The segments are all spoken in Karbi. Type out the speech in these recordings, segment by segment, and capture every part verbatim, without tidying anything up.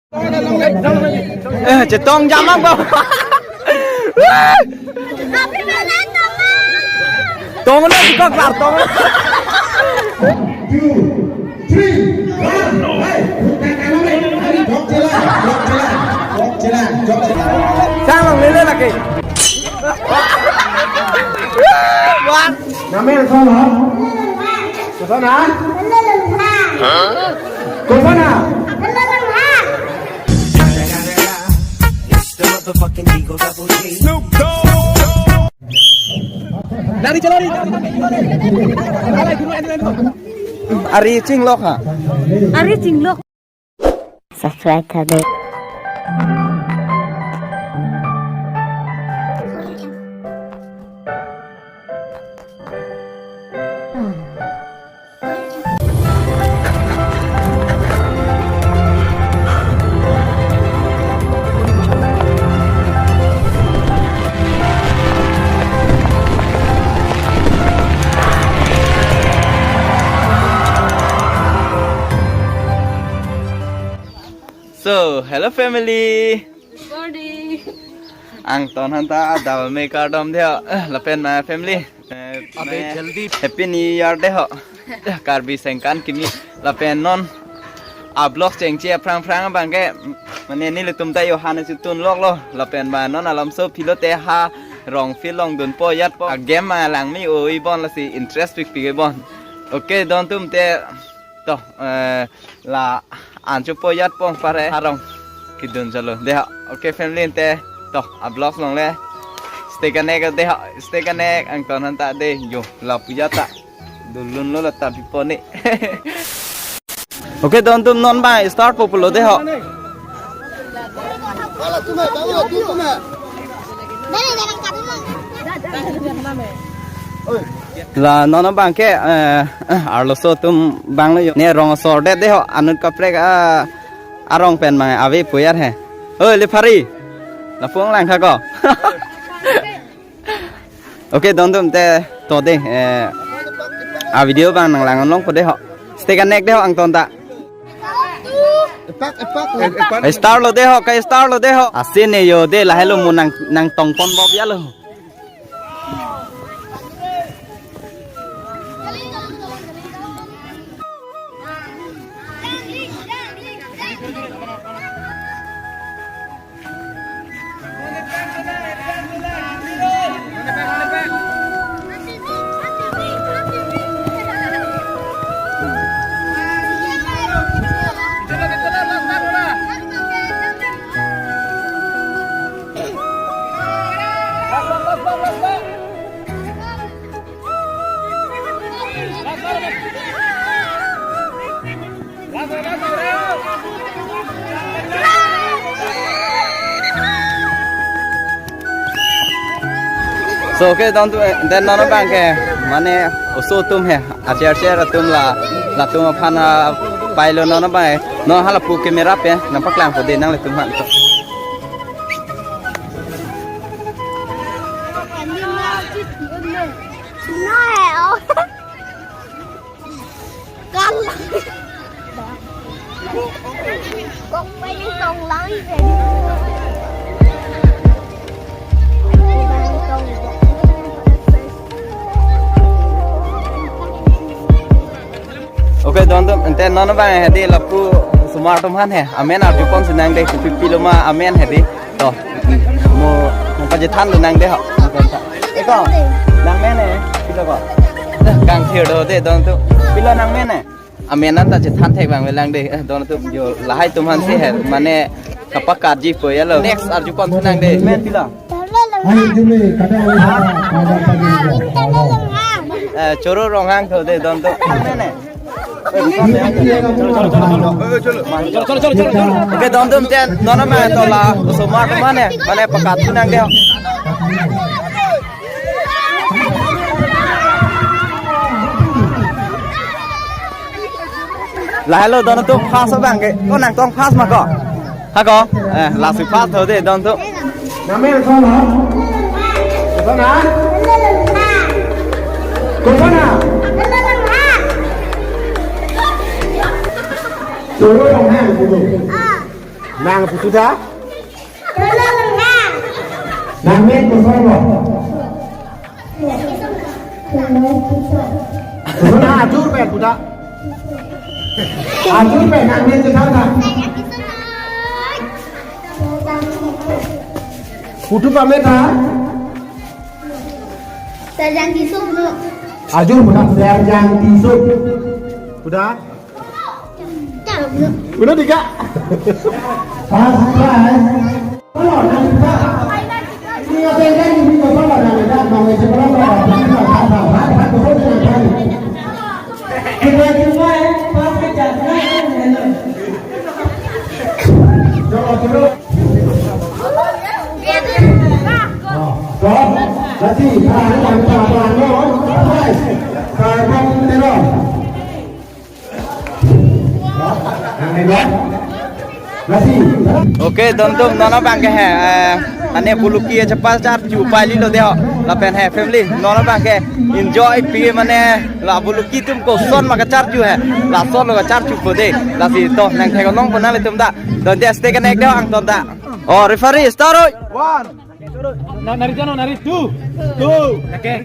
Eh, chetong jam abang. Tong na, di kok lar tong. Two, three, one, hai. Jok jela, jok jela, jok jela, jok jela. Sang long lele lagi. Wan. Name koson ha? Koson ha? Koson ha? Lari, lari, lari, lari. Ari chinglok ha? Ari chinglok. Subscribe tha dei. So, hello family. Good morning. Angton hanta adal me kardom dei ho. Eh, lapen ma family. Eh, Abe me jaldi. Happy New Year dei ho. Eh, Karbi sengkan kimi lapen non a-vlog chengche aphrang phrang abang ke mane nelitum ta yo hane chutun loklo lapen ma non alamso philo te ha rong field along dunpo yatpo a-game ma langme-oi bon lasi interest pikpik bon. Okay, don atum te to, eh, la-an chupo yatpo pare arong kedun chalo. Dei ho, okay family te to a-vlog along le stay connect dei ho, stay connect Angton hanta dei yo lapu ya ta. Dulun lo la ta pipo ni. Okay, don atum non abang start po pulo dei ho. La non abang ke, eh, eh, arloso atum abang lo yo. Ne rong asor det dei ho, anut kaprek, ah, arong pen mang ave pu ya he. Oi, le phari. Lapu-an lang tha ko. Okay, don atum te to dei, eh, a-video abang nanglang longpo dei ho. Stay connect dei ho Angton ta. Epak, epak, epak. Start lo dei ho, ke start lo dei ho. Asin ne yo dei, lahelo mo nang, nangtong pon bob ya lo. So, okay, don atum, eh, den non abang ke, mane oso atum he, archer archer atum la, latum aphan, ah, pailo non abang, eh, non hala pu camera pen nangpaklangpo dei nanglitum aphan to. Kalang. Kok pengen tong lang ini. Okay, don atum, ante non abang hedi lapu osomar atum aphan he. Amen arjupon si nang dei, kopi pilo ma amen hedi. To. Mo, nangpachethan do nang dei ho. Eko. Nang men ne, pilo ko. Kangthir do dei don atum. Pilo nang men ne. Amen an ta chethan thek abang avelang dei. Eh, don atum yo lahai atum aphan si he. Mane kapakarji po ya lo. Next arjupon thu nang dei. Men pilo. Ayo, Jimmy, kada ada, kada ada. Eh, Choro Ronghang thu dei don atum. Nang men ne. Okay, don atum chen, non abang to la, osomar atum mane, mane pakat thu nang dei ho. Lahelo don atum first abang ke, ko nangtong first ma ko? Ha ko? Eh, lasi first thu dei don atum. Name koson ha? Koson ha? Koson ha? Choro Ronghang, Choro. Nang putu tha? Nangmen koson lo? Koson, ajur pen puta. Ajur pen nangmen chethan tha. Putu pame tha? Serjang Tisso putu. Ajur puta Serjang Tisso. Puta? Uno tiga. First prize. Okay, don atum, non abang ke he, eh, ane buluki chepacharchu pai lilo dei ho. Lapen he family, non abang ke enjoy pi mane la buluki atum koson ma kacharchu he. Lason lo kacharchupo dei. Lasi to nangthek-ong pon nanglitum ta. Don dei, stay connect dei ho, angton ta. Oh, referee, start oi. One. Na, nari jano, nari two. Two. Okay.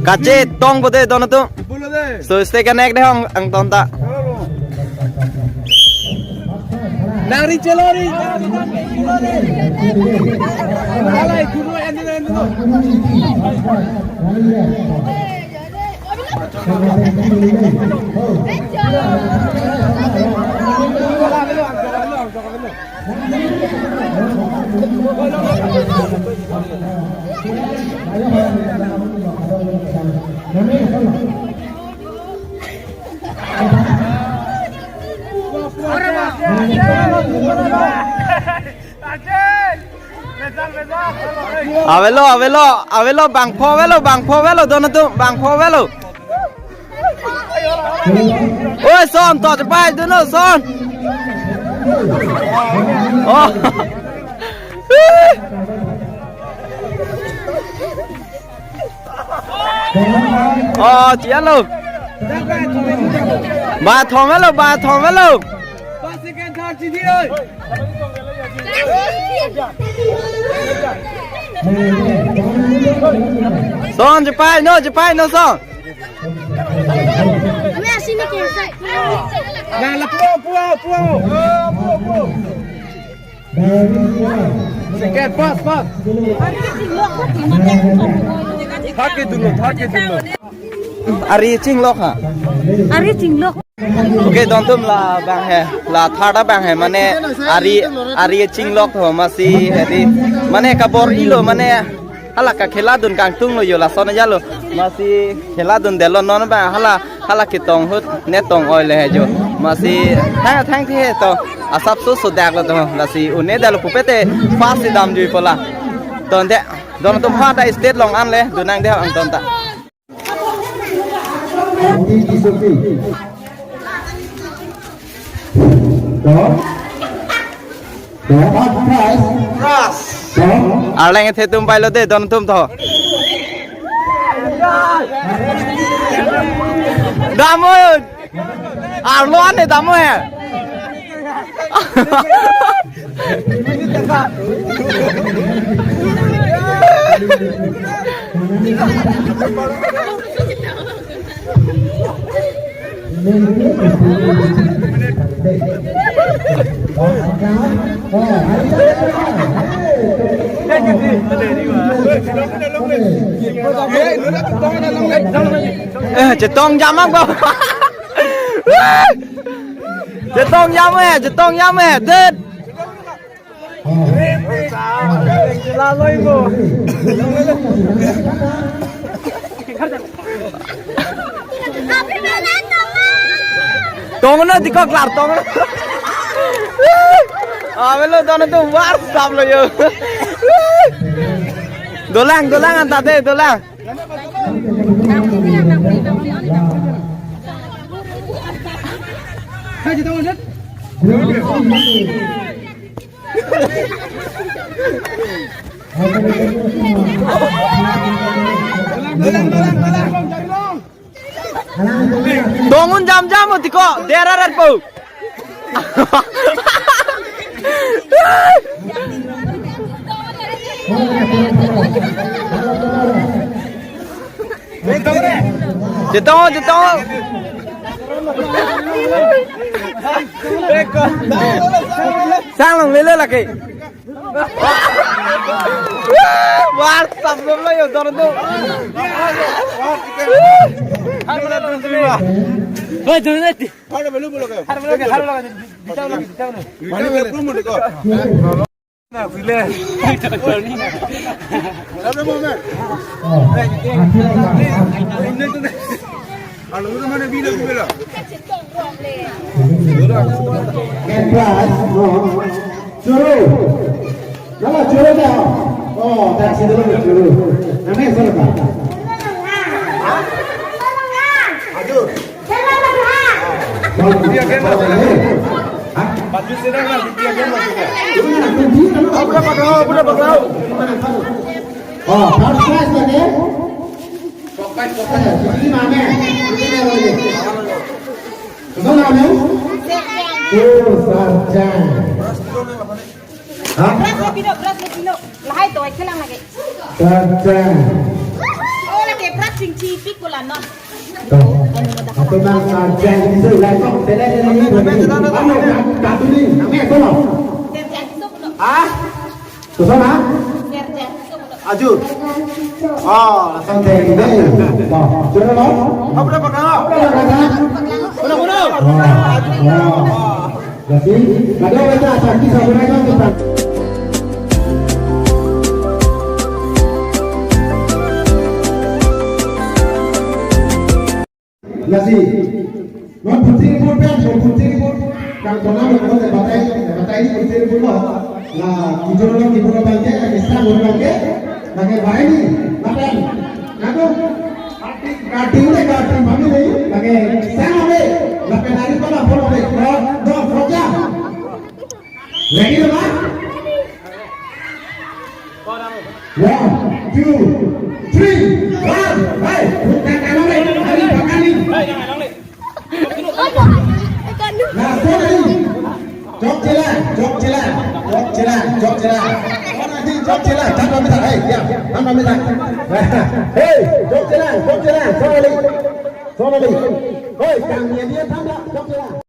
Kachetongpo dei don atum. So stay connect dei ho, angton ta. Nari chelori. Alai, kuno, endo, endo. Avelo, avelo, avelo, bangpho avelo, bangpho avelo, don atum, bangpho avelo. Oi, son, to chepai dun non, son. Oh. Oh, chialo. Ba thom avelo, ba thom avelo. Son, chepai non, chepai non, son. Second, pass, pass. Thak ke dunlo, thak ke dunlo. Ari chinglok ha. Ari chinglok. Okay, don atum, labang he, la third abang he, mane ari, ari chinglok tho, masi hedi, mane kabor-ilo, mane hala kakhela dun kangtung lo jo, lason ajat lo, masi khela dundetlo, non abang hala, hala ketong ahut ne tong-oi le he jo, masi thang thang thi he to, asapso sodaklo to, lasi un-edetlo pupe te first si damjuipo la, ton dei, don atum, ha ta stage along an le dun nang dei ho, angton ta. Arleng ethe atum pailo dei, don atum tho. Dam o. Arlo ane dam o he. Eh, chetong jam abang. Chetong jam eh, chetong jam eh, det. Tong non, dei ko klar tong non. Avelo, don atum, war sap lo jo. Dolang, dolang, anta dei, dolang. Tong non jam jam o, dei ko, dera rat po. Chetong, chetong. Sang longle lake. War sab lo yo dor do. Hoi, dor do. Choro. Nala choro na. Oh, taxi dolo choro. Name solo ka? Aduh. Oh, first prize lagi. Ini mana? Ini mana? Betul name? Oh, Sarjan. Hah? Beras le pino, beras le pino. Lahai to, ai khelang lagi. Sarjan. Oh, lagi beras sing chipik bola non. Tuh. Anu, mudah. Atau nang Sarjan itu lah kok, tele, tele, ini, ini. Anu, satu ni, namanya apa lo? Sarjan itu belum. Ah? Tuh sana? Sarjan itu belum. Aju. Oh, langsung deh, ini. Tuh, coba lo. Apa dah pegang? Apa dah pegang? Udah, udah. Oh, oh. Jadi, kadang kita akan bisa mulai kan, kita. Lasi, non putri pun pen, non putri pun, kan kona mo kona batai, batai ni putri pun mo, la kijor lo kijor bangke, la kisah lo bangke, bangke baini, lapen, nado, karting le karting kami ni, bangke sang ave, lapen hari kona pon ave, do, do, kerja. Ready, teman? One, two, three, one. Hai, bukan kanan, hai, bukan kanan. Nah, sorry. Jok chila, jok chila, jok chila, jok chila. Jok chila, tanpa minta, hai, ya, tanpa minta. Hei, jok chila, jok chila, sorry. Sorry. Hei, kang dia, dia tanpa, jok chila.